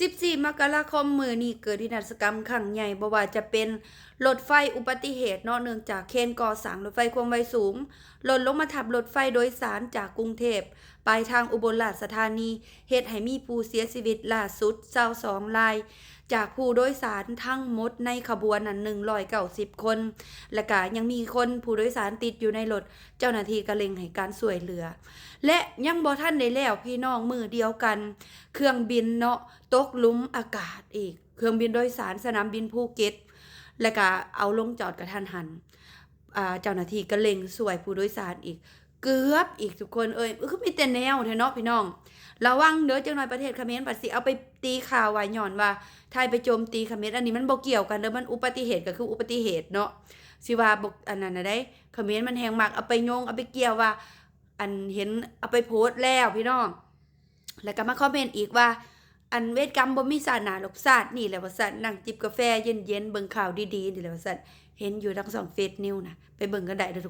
ສິບສີ່ ມະກະລາຄົມ ມື້ນີ້ເກີດວິນາສະກຳຄັ້ງໃຫຍ່ ບໍ່ວ່າຈະເປັນລົດໄຟອຸບັດຕິເຫດເນາະ ເນື່ອງຈາກເຄນກໍ່ສ້າງລົດໄຟຄວາມໄວສູງ ຫຼົ່ນລົງມາທັບລົດໄຟໂດຍສານຈາກກຸງເທບ ປາຍທາງອຸບົນລາຊະທານີ ເຮັດໃຫ້ມີຜູ້ເສຍຊີວິດລ່າສຸດ ຊາວສອງລາຍ ຈາກຜູ້ໂດຍສານທັງໝົດໃນຂະບວນນັ້ນ ໜຶ່ງຮ້ອຍເກົ້າສິບຄົນ ແລະກະຍັງມີຄົນຜູ້ໂດຍສານຕິດຢູ່ໃນລົດ ເຈົ້າໜ້າທີ່ກະເລັ່ງໃຫ້ການຊ່ວຍເຫຼືອ ແລະຍັງບໍ່ທັນໄດ້ແລ້ວ ພີ່ນ້ອງ ມື້ດຽວກັນ ເຄື່ອງບິນເນາະ ຕົກຫຼຸມອາກາດອີກ ເຄື່ອງບິນໂດຍສານສະໜາມບິນພູເກັດ ແລະກະເອົາລົງຈອດກະທັນຫັນ ອ່າ ເຈົ້າໜ້າທີ່ກະເລັ່ງຊ່ວຍຜູ້ໂດຍສານອີກ ເກືອບອີກທຸກຄົນເອີຍ ຄືມີແຕ່ແນວແທ້ເນາະ ພີ່ນ້ອງ ລະວັງເດີ ຈັກໜ້ອຍປະເທດຂະເໝນບັດຊິເອົາໄປຕີຂ່າວວ່າ ຍ້ອນວ່າໄທໄປໂຈມຕີຂະເໝນ ອັນນີ້ມັນບໍ່ກ່ຽວກັນເດີ ມັນອຸບັດຕິເຫດກະຄືອຸບັດຕິເຫດເນາະ ຊິວ່າບໍ່ ອັນນັ້ນນະໃດ ຂະເໝນມັນແຮ່ງມັກເອົາໄປໂຍງ ເອົາໄປກ່ຽວວ່າ ອັນເຫັນເອົາໄປໂພສແລ້ວ ພີ່ນ້ອງ ແລ້ວກະມາຄອມເມັນອີກວ່າ ອັນເວນກຳບໍ່ມີຊາດໜ້າດອກ ຊາດນີ້ແຫຼະວ່າຊັ້ນ ນັ່ງຈິບກາແຟເຢັນໆ ເບິ່ງຂ່າວດີໆນີ້ແຫຼະວ່າຊັ້ນ ເຫັນຢູ່ທາງຊ່ອງເຟສນິວນະ ໄປເບິ່ງກັນໄດ້ເດີທຸກ